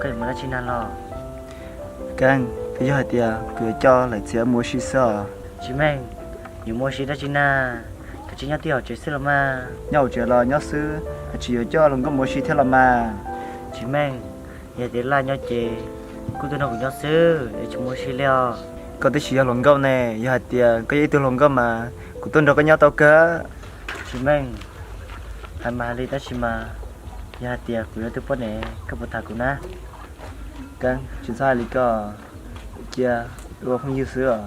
koj yuav mus dab tsi na los? Keeb, twb yog hais tias kuv yuav coj lawv txiv mus ua si xwb os. Tsis Meej, yuav mus ua si dab tsi na? Koj tsis nyob twj ywm hauv tsev xwb los mas. Nyob hauv tsev los nyob xwb, tsis yuav coj hluas nkauj mus ua si thiab los mas. Tsis Meej, yog tias Laj nyob ces kuj tuaj nrog kuv nyob xwb es tsis mus ua si li os. Koj twb tsis yog hluas nkauj ne, yog hais tias koj yog ib tug hluas nkauj mas kuv tuaj nrog koj nyob tau kawg. Tsis Meej, hais mas hais li tab sis mas yog hais tias kuv yuav tus poj niam koj puas tham kuv na? Keeb, tsis txhob hais li ko, cia ua phooj ywg xwb os.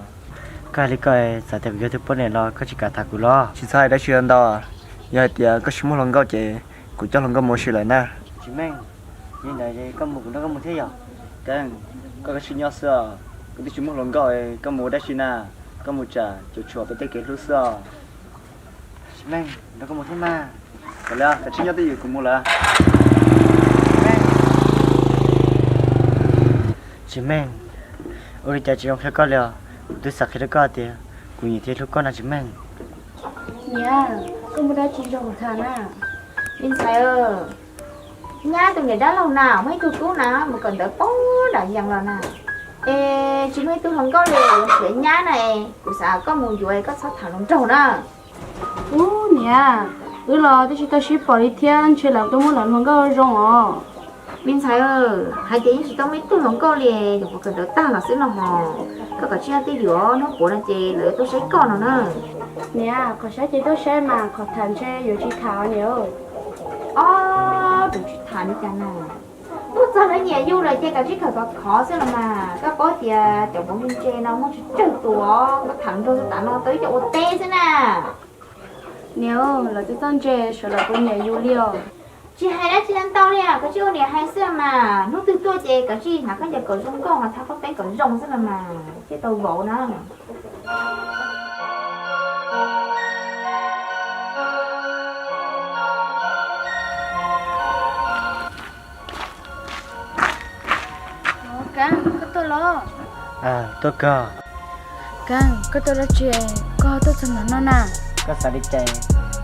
Koj hais li ko, txawm tias kuv yuav tus poj niam los koj tsis kam tham kuv los? Tsis txhob hais dab tsi ntau, yog hais tias koj tsis muaj hluas nkauj ces kuv coj hluas nkauj mus ua si lawm na. Tsis Meej, yog li ntawd koj mus kuv nrog koj mus thiab yog? Keeb, koj kav tsij nyob xwb os, koj twb tsis muaj hluas nkauj, koj mus ua dab tsi na? Koj mus tsam cuam tshuam peb tej kev hlub xwb os. Tsis Meej, nrog koj mus thiab mas. Kav liam, kav tsij nyob twj ywm, kuv mus lawm. Tsis Meej, ua li cas tsis zoo qhia koj li os? Kuv twb xav qhia rau koj tias kuv nyiam thiab hlub koj na Tsis Meej. Niam, koj muaj dab tsi nrog kuv tham na? Me ntxhais, nyab tus niam dab laug na muaj ib tug tub na mus kawm ntawv pem nram yees los na, es tsis muaj ib tug hluas nkauj li, nrhiav nyab na, kuv xav koj mus yuav, koj txhob tham hluas nraug na. Ub niam, wb los twb tsis tau sib pom li thiab, ntshe lawv twb muaj lawv hluas nkauj zoo os. Me ntxhais, hais tias yeej tsis tau muaj ib tug hluas nkauj li, yog puas kawm ntawv tag los xwb no hos. Koj kav tsij nyob twj ywm, hnub puav no ces lawv yuav tuaj saib koj no na. Niam, qhov saib ces tuaj saib mas qhov tham ntshe yuav tsis tham niam. Ob, tsis tham li cas na. Tuaj txog lawv nyiam yus lawm ces kav tsij kawm khov khov xwb los mas. Koj paub tias cov npauv ntse ntse no muaj tsawg tsawg tus, koj tham nrog xwb tas no tau ib co ua teb xwb na. Niam, lawv twb txawj ntse, sawv daws kuj nyiam yus li os. Tsis hais dab tsi ntau li, koj tsis ua niam hais xwb mas. Hnub twg tuaj ces kav tsij hnav khaub ncaws kom zoo nkauj, hnav thaj khaub teeb kom zoo xwb los mas thiaj tau vauv na. Keeb, koj tuaj los? Tuaj kawg. Keeb, koj tuaj dab tsi, koj tuaj txog ntawm no na? Koj xav li cas?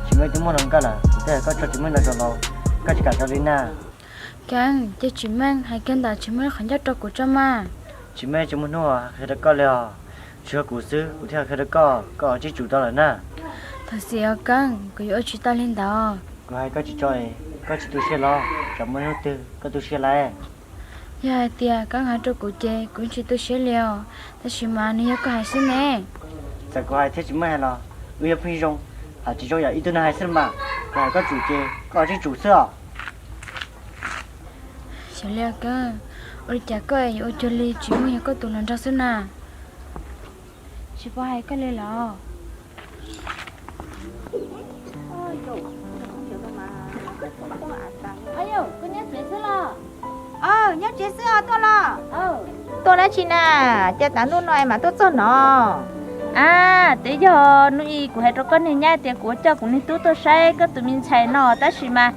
Tsis Meej twb muaj hluas nkauj lawm, kuv twb hais koj tso Tsis Meej ntawd los, koj tsis kam tso li na. Keeb, ces Tsis Meej hais kiag ntawm Tsis Meej qhov ncauj rau kuv tso mas. Tsis Meej tsis muaj hnub qhia rau koj li os. Tsuas yog kuv xwb kuv thiaj qhia rau koj, koj tsib tsum tau lawm na. Thov txim os Keeb, kuv yuav ua tsis tau li ntawd. Kuv hais koj tsis tso, koj tsis tu siab los? Tsam muaj hnub twg koj tu siab lawm. Yog hais tias Keeb hais rau kuv ces kuv tsis tu siab li os, tab sis mas nws yog koj hais xwb ne. Txawm kuv hais thiab Tsis Meej hais los wb yog phooj ywg zoo, hais tsis zoo yog ib tug neeg hais xwb mas. Kuv hais koj tsum ces koj tsib tsum xwb os. Xyov li os Keeb, ua li cas koj yuav ua cuag li Tsis Meej yog koj tus hluas nraug xwb na? Tsis paub hais koj li los? Koj nyob tsev xwb los? Nyob tsev xwb os, tuaj los? Tuaj dab tsi na, cas tav ntuj no es mam tuaj txog no? A, twb yog hnub i kuv hais rau koj niag nyab tias kuv yuav coj kuv niag tub tuaj saib koj tus me ntxhais no tab sis mas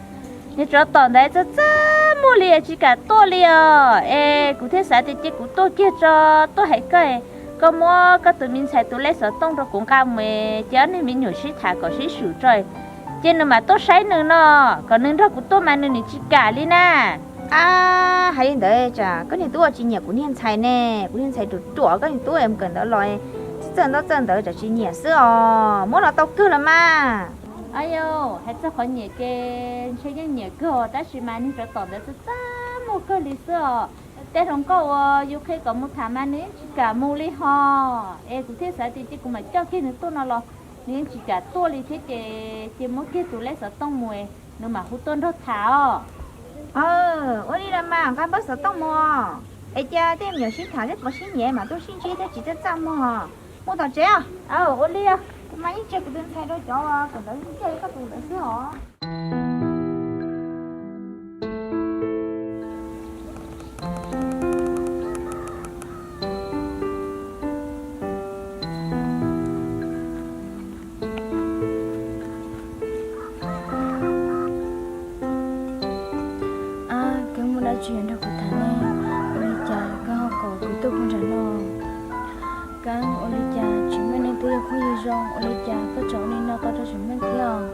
niag tsov tom ntawd txaj txaj muag li tsis kam tuaj li os. Es kuv thiaj xav tias cia kuv tuaj kiag tso, tuaj hais koj, koj muab koj tus me ntxhais tus lej xov tooj rau kuv nqa mus, ces ob niag me nyuam sib tham kom sib swm tso, ces nws mam tuaj saib nws no, kom nws nrog kuv tuaj mas nws nim tsis kam li na. A, hais li ntawd tsam koj niag tub ua tsis nyiam kuv niag ntxhais ne, kuv niag ntxhais ruam ruam, koj niag tub mus kawm ntawv los txawj ntawv txawj ntawv tsam tsis nyiam xwb os, muab los tau kawg los mas. Ayu, hais txog qhov nyiam ces ntshe yeej nyiam kawg os, tab sis mas niag tsov tom ntawd txaj txaj muag kawg li xwb os. Tej hluas nkauj uas yus qhia kom mus tham mas nws yeej tsis kam mus li hos. Es kuv thiaj xav tias cia kuv mam coj kiag nws tuaj no los nws yeej tsis kam tuaj li thiab, ces cia muab kiag tus lej xov tooj mus, nws mam hu tuaj nrog tham os. Ua li los mas nqa npawb xov tooj mus. Es cia tej me nyuam sib tham thiab puas sib nyiam mam tuaj sib ntsib thiab tsis txaj txaj muag. Mus tom tsev os. Ua li, kuv mas yeej ntsia kuv tus ntxhais rau cov kawm ntawv ntxiag li koj tus ntawd xwb os. Ab, Keeb muaj dab tsi yuav nrog kuv tham ne? Ua li cas Keeb ho kom kuv tuaj puag nram no? Keeb, ua li cas Tsis Meej nej twb yog phooj ywg zoo, ua li cas koj tseem ua li no tau rau Tsis Meej thiab os?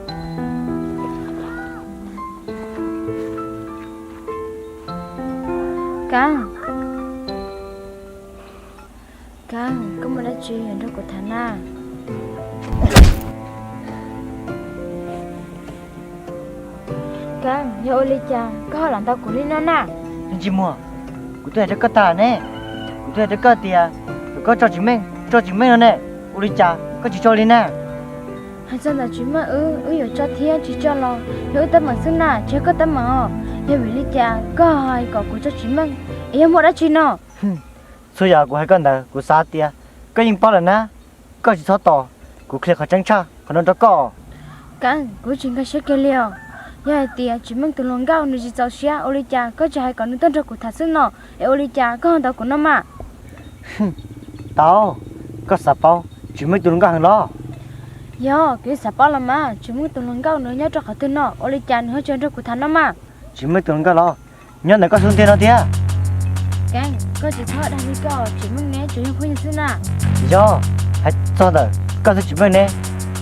Keeb, Keeb, koj muaj dab tsi yuav nrog kuv tham na? Keeb, yog ua li cas koj ho lam ntaus kuv li no na? Ntsej muag, kuv twb hais rau koj tag ne, kuv twb hais rau koj tias kom koj tso Tsis Meej, tso Tsis Meej no ne, ua li cas koj tsis tso li na? Hais txog ntawm Tsis Meej wb, wb yuav tso thiab tsis tso los yog wb teeb meem xwb na, tsis yog koj teeb meem os. Yog vim li cas koj hais kom kuv tso Tsis Meej, es yog muaj dab tsi no? Txhua yam kuv hais koj ntawd kuv xav tias koj yeej paub lawm na. Koj tsis txhob tos kuv qhia qhov tseeb tshaj qhov no rau koj. Keeb, kuv tsis nkag siab kiag li os. Yog hais tias Tsis Meej tus hluas nkauj nws tsis txaus siab ua li cas koj tsis hais kom nws tuaj nrog kuv tham xwb no, es ua li cas koj ho ntaus kuv no mas? Tau, koj xav paub Tsis Meej tus hluas nkauj heev los? Yog, kuv xav paub los mas, Tsis Meej tus hluas nkauj nws nyob rau qhov twg no, ua li cas nws ho tsis nrog kuv tham no mas? Tsis Meej tus hluas nkauj los nyob ntawm koj xub ntiag no thiab. Keeb, koj tsis txhob dag li koj, Tsis Meej neb tsuas yog phooj ywg xwb na. Yog, hais txog ntawm koj thiab Tsis Meej ne,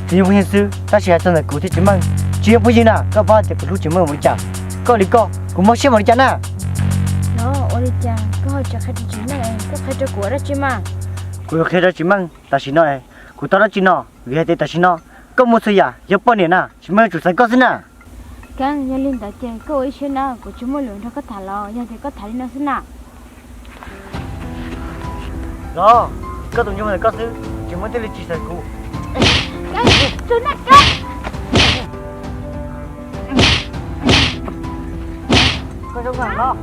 tsuas yog phooj ywg xwb, tab sis hais txog ntawm kuv thiab Tsis Meej, tsis yog phooj ywg na. Koj paub tias kuv hlub Tsis Meej npaum li cas, koj li koj kuv mob siab npaum li cas na. Los ua li cas koj ho tsis qhia rau Tsis Meej, koj qhia rau kuv ua dab tsi mas? Kuv yuav qhia rau Tsis Meej tam sim no es kuv tau dab tsi no, vim hais tias tam sim no koj muaj txhua yam yog poj niam na, Tsis Meej yuav tsum xaiv koj xwb na. Keeb, yog li ntawd ces koj ua ib siab na, kuv tsis muaj lus nrog koj tham los yog tias koj tham li no xwb na. Los, koj tus ntsej muag ntawm koj xwb, Tsis Meej thiaj li tsis xaiv kuv. Keeb, tso na Keeb. Koj zoo kawg los.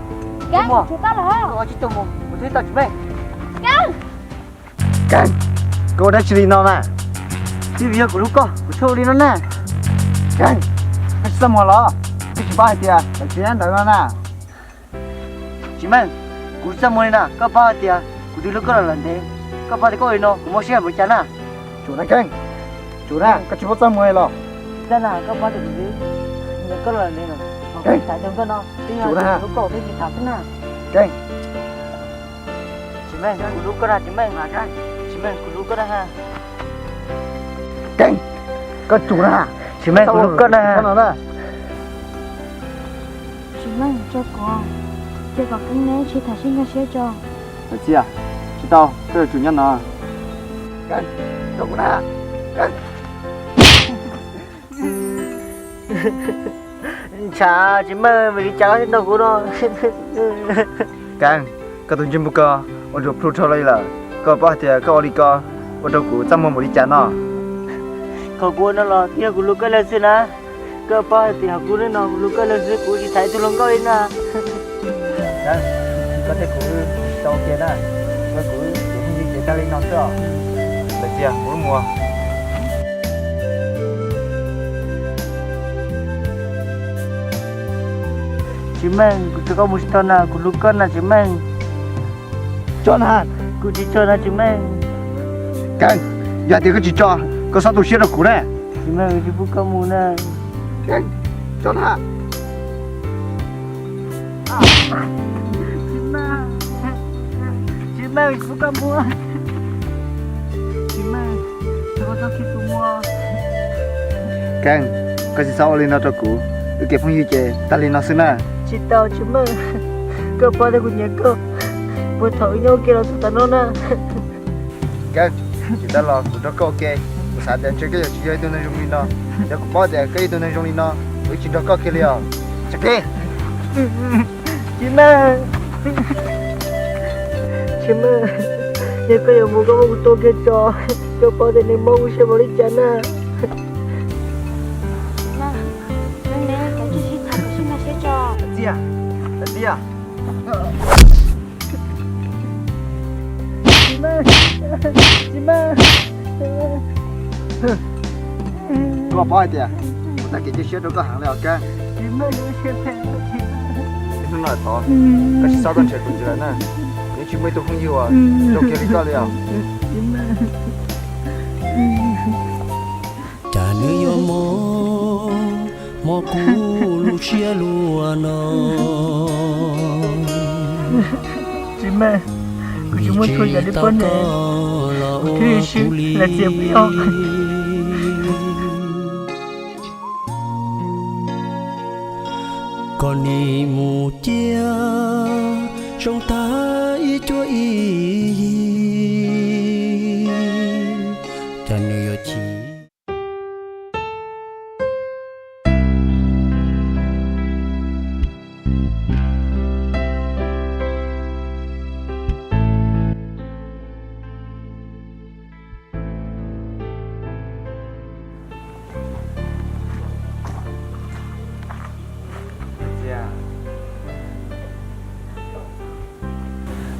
Keeb, kuv tau los. Koj ua tsis tau mus, kuv twb tau Tsis Meej. Keeb, koj ua dab tsi li no na? Twb vim yog kuv hlub koj kuv thiaj ua li no na. Keeb, koj tsis txaj muag los? Koj tsis paub hais tias lawv tsis nyob ntawd no na. Tsis Meej, kuv tsis txaj muag li na, koj paub hais tias kuv twb hlub koj los lawm ntev, koj paub tias koj ua li no kuv mob siab npaum li cas na. Tsum na Keeb, tsum na, koj tsis paub txaj muag li los? Tsis txaj na, koj paub tias kuv twb nyiam koj los lawm ntev lawm, kuv xav rau koj no, twb yog kuv hlub koj thiaj tsis tham xwb na. Keeb. Tsis Meej, kuv hlub koj na Tsis Meej. Tsis Meej, kuv hlub koj na. Keeb, koj tsum na. Tsis Meej, kuv hlub koj na. Tsis Meej, tso kuv, cia kom Keeb neb sib tham sib nkag siab tso. Txiv, tsis tau, koj yuav tsum nyob no. Keeb, tso kuv na. Ntshav, Tsis Meej, vim li cas koj thiaj ntaus kuv no? Keeb, koj tus ntsej muag ko ua nrog plhu rho li lawm, koj paub hais tias koj ua li ko ua rau kuv txaj muag npaum li cas no? Qhov kuv ua no los twb yog kuv hlub koj leej xwb na. Koj paub hais tias kuv hnub no kuv hlub koj leej xwb, kuv tsis tham ib tug hluas nkauj li na. Keeb, koj thiab kuv tsis tau ua ke na, koj kuv ces phooj ywg ces tag li no xwb os. Lawm tiag kuv lub muag. Tsis Meej, kuv tso koj mus tsis tau na, kuv hlub koj na Tsis Meej. Tso na. Kuv tsis tso na Tsis Meej. Keeb, yog tias koj tsis tso, koj txhob tu siab rau kuv na. Tsis Meej, kuv tsis pub koj mus na. Keeb, tso na. Tsis Meej, tsis Meej, tsis pub koj mus. Tsis Meej, tso koj txhob khib kuv mus. Keeb, koj tsis txhob ua li no rau kuv, wb kev phooj ywg ces tag li no xwb na. Tsis tau Tsis Meej, koj paub tias kuv nyiam koj puag thaum wb nyob ua ke los txog tav no na. Keeb, tsis tas los kuv nrog koj ua ke, kuv xav tias ntshe koj yuav tsis yog ib tug neeg zoo li no. Yog kuv paub tias koj yog ib tug neeg zoo li no, kuv yeej tsis nrog koj kiag li os. Tsis Meej, Tsis Meej, yog koj yuav mus koj muab kuv tua kiag tso, koj paub tias nws mob kuv siab npaum li cas na. Tsis Meej, Tsis Meej. Koj paub hais tias kuv tag kev cia siab rau koj heev li os Keeb. Hnub no thov koj tsis txhob tuaj nrhiav kuv ntxiv lawm na. Yeej tsis muaj ib tug phooj ywg uas zoo kiag li koj li os. Cas nws yuav mob, mob kuv lub siab luaj no. Tsis Meej, kuv tsis muaj txhua yam li poj niam, kuv thiaj li swb lawv txiav peb os. Koj nim mus cia, Rooj tag ib cuab ib yig, cas nws yuav chim.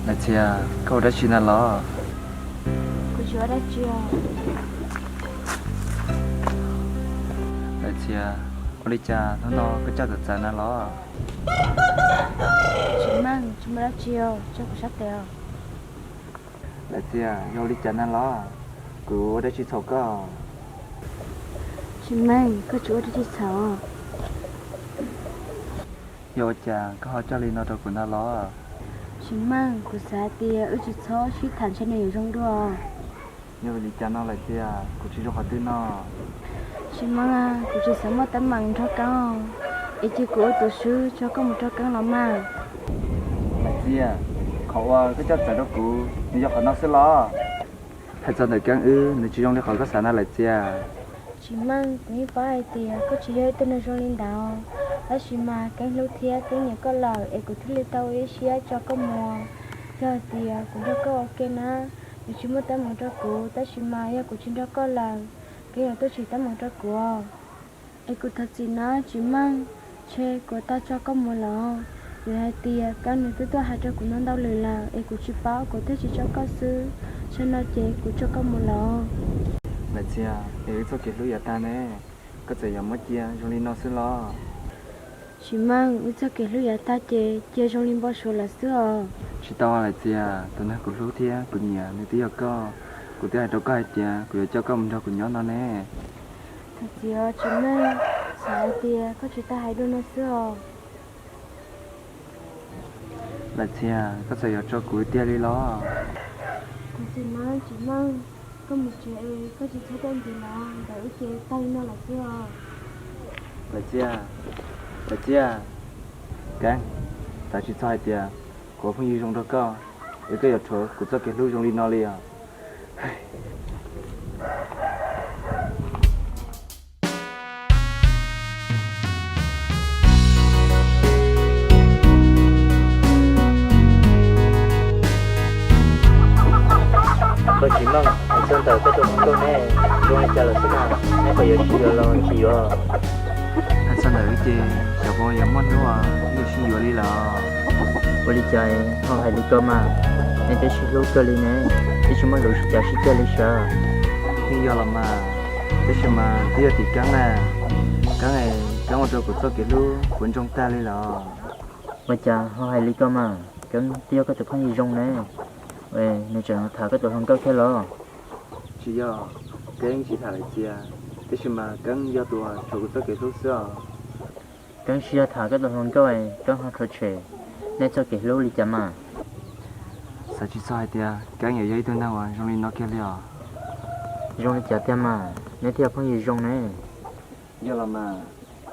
Lawv Txhia, koj ua dab tsi na los? Kuv tsis ua dab tsi os. Lawv Txhia, ua li cas hnub no koj caj txawv txawv na los? Tsis meej, tsis muaj dab tsi os, tso kuv sab tes os. Lawv Txhia, yog ua li cas na los? Kuv ua dab tsi txhaum koj? Tsis meej, koj tsis ua dab tsi txhaum. Yog ua cas koj ho coj li no rau kuv na los? Tsis meej, kuv xav hais tias wb tsis txhob sib tham ntshe nws yuav zoo dua. Yog vim li cas no Lawv Txhia, kuv tsis zoo qhov twg no? Tsis meej, kuv tsis xav muaj teeb meem nrog Keeb, es cia kuv ua tus swb tso koj mus nrog Keeb los mas. Lawv Txhia, qhov uas koj coj txawv rau kuv nws yog qhov no xwb los? Hais txog ntawm Keeb wb, nws tsis zoo li qhov koj xav na Lawv Txhia. Tsis meej, kuv yeej paub hais tias koj tsis yog ib tug neeg zoo li ntawd, tab sis mas Keeb hlub thiab Keeb nyiam koj lawm es kuv thiaj li tau ua ib siab tso koj mus. Yog hais tias kuv nrog koj ua ke na, nws tsis muaj teeb meem rau kuv, tab sis mas yog kuv tsis nrog koj lawm, Keeb yuav tuaj tsim teeb meem rau kuv. Es kuv thov txim na Tsis Meej, ntshe kuv tau tso koj mus lawm. Vim hais tias Keeb nws twb tuaj hais rau kuv ntau ntau lwm lawm es kuv tsis paub kuv thiaj tsis tso koj xwb. Tsam no ces kuv tso koj mus lawm. Lawv Txhia, es wb txoj kev hlub yav tag ne, koj txawm yuav muab cia zoo li no xwb los? Tsis Meej, wb txoj kev hlub yav tag ces cia zoo li npau suav lawm xwb os. Tsis tau Lawv Txhia, tus neeg kuv hlub thiab kuv nyiam nws twb yog koj. Kuv twb hais rau koj hais tias kuv yuav coj koj mus nrog kuv nyob no ne. Thov txim os Tsis Meej, xav hais tias koj tsis tau hais dua no xwb os. Lawv Txhia, koj txawm yuav tso kuv tiag li los? Thov txim na Tsis Meej, koj mus tsev es koj tsis txhob tuaj ntxiv lawm, ntawm wb ces tag li no lawm xwb os. Lawv Txhia, Lawv Txhia, Keeb, xav tsis txog hais tias kuv ua phooj ywg zoo nrog koj es koj yuav rhuav kuv txoj kev hlub zoo li no li os. Koj Tsis Meej, hais txog ntawm koj tus hluas nkauj ne, zoo li cas lawm xwb na, neb puas yuav sib yuav los tsis yuav? Hais txog ntawm wb ces xyov puas yuav muaj hnub uas wb yuav sib yuav li lawm. Ua li cas ho hais li ko mas, neb twb sib hlub kawg li ne, twb tsis muaj lus sib cav sib ceg li sav. Yeej yog los mas, tab sis mas twb yog tim Keeb na, Keeb, Keeb ua rau kuv txoj kev hlub puas ntsoog tag li lawm. Ua cas ho hais li ko mas, Keeb twb yog koj tus phooj ywg zoo ne, nws tseem tham koj tus hluas nkauj thiab los? Tsis yog, Keeb tsis tham Lawv Txhia, tab sis mas Keeb yog tus rhuav kuv txoj kev hlub xwb os. Keeb tsis yog tham koj tus hluas nkauj, Keeb ho rhuav tshem nej txoj kev hlub li cas mas? Xav tsis txog hais tias Keeb yuav yog ib tug neeg uas zoo li no kiag li os. Zoo li cas tiag mas, neb thiaj yog phooj ywg zoo ne. Yog los mas,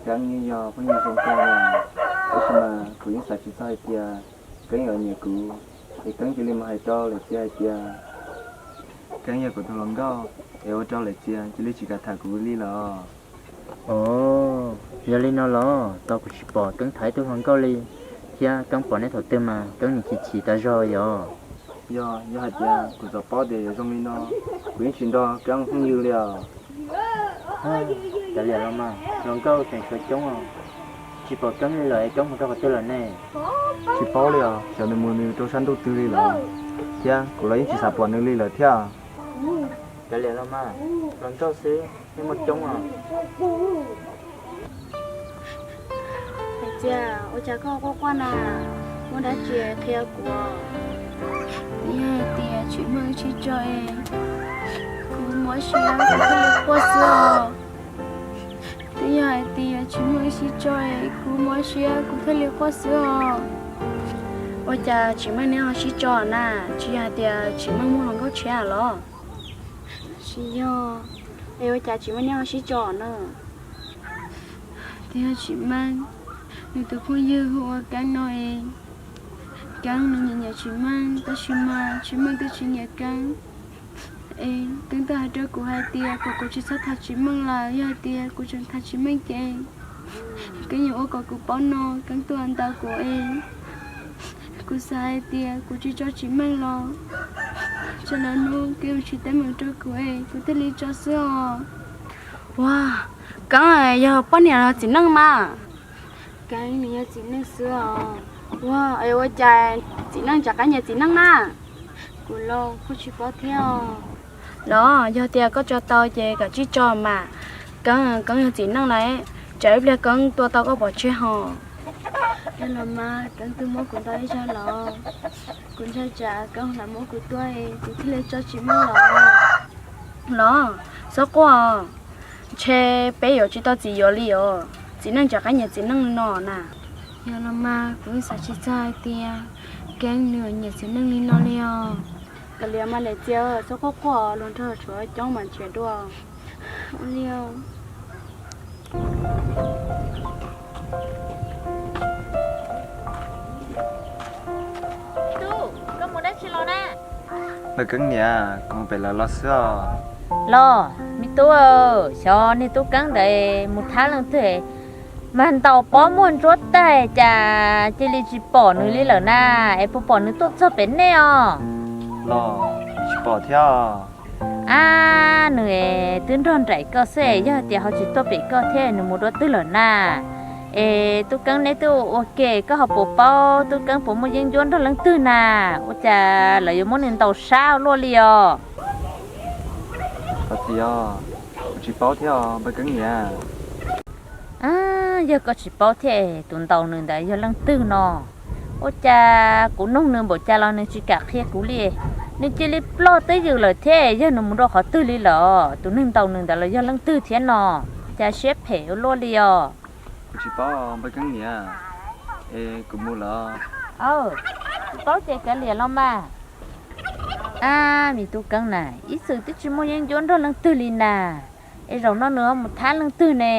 Keeb yeej yog phooj ywg zoo kawg li, tab sis mas kuv yeej xav tsis txog hais tias Keeb yuav nyiam kuv, es Keeb cia li mus hais rau Lawv Txhia hais tias Keeb yog kuv tus hluas nkauj, es ua rau Lawv Txhia cia li tsis kam tham kuv li lawm. Os, yog li no los tau kuv tsis pom Keeb tham ib tug hluas nkauj li, thiab Keeb pom neb thaum twg mas Keeb nim chim chim tas zog yom. Yog, yog hais tias kuv txawm paub tias yuav zoo li no, kuv yeej tsis nrog Keeb phooj ywg li os. Kav liam los mas, hluas nkauj tseem tshuav coob os. Tsis pom Keeb li lawm es Keeb mus rau qhov twg lawm ne? Tsis paub li os, xyov nws mus nws rau sab ntuj twg li lawm, thiab kuv los yeej tsis xav pom nws li lawm thiab. Kav liam los mas, hluas nkauj xwb, nej muaj coob os. Hais tias ua cas koj quaj quaj na, muaj dab tsi qhia kuv? Twb yog hais tias Tsis Meej sib tso es kuv mob siab kuv thiaj li quaj xwb os. Twb yog hais tias Tsis Meej sib tso es kuv mob siab kuv thiaj li quaj xwb os. Ua cas Tsis Meej neb ho sib tso na? Tsis yog hais tias Tsis Meej muaj hluas nkauj tshiab los? Tsis yog, es ua cas Tsis Meej neb ho sib tso na? Twb yog Tsis Meej, nws tus phooj ywg hu ua Keeb no es, Keeb nws nyiam nyiam Tsim Meej, tab sis mas Tsim Meej twb tsis nyiam Keeb. Es Keeb twb hais rau kuv hais tias kom kuv tsis txhob tham Tsim Meej lawm, yog hais tias kuv tseem tham Tsim Meej ces Keeb yuav ua kom kuv pob no, Keeb tuaj ntaus kuv es kuv xav hais tias kuv tsis tso Tsim Meej los tsam lwm hnub Keeb yuav tsis teeb meem rau kuv es kuv thiaj li tso xwb os. Ua, Keeb yog poj niam los txiv neej mas? Keeb nws yog txiv neej xwb os. Ua, es ua cas txiv neej tseem qab nyiam txiv neej na? Kuv los kuj tsis paub thiab os. Los yog tias koj tso tau ces koj tsij tso mas. Keeb, Keeb yog txiv neej lawm, tsam ib pliag Keeb tua tau koj pov tseg hos. Yog los mas Keeb twb muab kuv ntau ib zaug los, kuv ntshai tsam Keeb lam muab kuv tua, kuv thiaj li tso Tsim Meej los. Los, txhob quaj, ntshe peb yuav tsis tau txiv yuav li os, txiv neej tseem qab nyiam txiv neej li no na. Yog los mas kuv xav tsis txog hais tias Keeb nws nyiam txiv neej li no li os. Kav liam mas niam txiv, txhob quaj quaj, luag nrog tshuav coob mas nrhiav dua. Ua li os. Tub, koj mus dab tsi los na? Npawg Keeb niam, kuv mus pem lawv los xwb os. Los, me tub, xyov niag tub Keeb ntawd mus thab leej twg mas ntaus pob muag ntsuab tag cas cia li tsis pom nws li lawm na, es puas pom nws tuaj txog pem nej os? Los, tsis pom thiab. Ab, nws twb nrog nraim koj xwb, yog tias ho tsis tuaj pem koj thiab nws mus dua twg lawm na? Es tub Keeb neb twb ua ke, koj ho puas paub tub Keeb puas muaj yeeb ncuab nrog leej twg na? Ua cas lawv yuav muab nws ntaus sab ua luaj li os? Txiv os, kuv tsis paub thiab os npawg Keeb niam. Yog koj tsis paub thiab, tus ntaus nws ntawd yog leej twg no? Ua cas kuv nug nws npaum cas los nws tsis kam qhia kuv li. Nws cia li ploj twb ywm lawm thiab, yog nws mus rau qhov twg li lawm? Tus neeg ntaus nws ntawd los yog leej twg thiab no? Cas siab phem ua luaj li os. Kuv tsis paub npawg Keeb niam, es kuv mus lawm. Tsis paub ces kav liam los mas. Ab, me tub Keeb na, ib txwm twb tsis muaj yeeb ncuab nrog leej twg li na, es zaum no nws ho mus thab leej twg ne?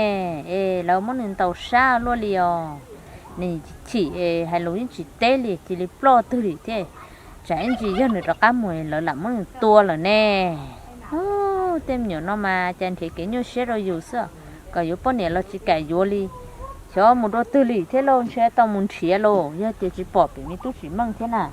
Es lawv muab nws ntaus sab luaj li os. Nws chim, hais lus yeej tsis teb li, cia li ploj twg li thiab. Tsam ib ntsis yog nws rov qab mus lawv lam muab nws tua lawm ne. Tej me nyuam no mas cas nrhiav kev nyuaj siab rau yus xwb, kom yuav poj niam los tsis kam yuav li. Xyov mus dua twg li thiab lauj, ntshe tau mus nrhiav lauj, yog tias tsis pom pem me tub Tsim Meej thiab na.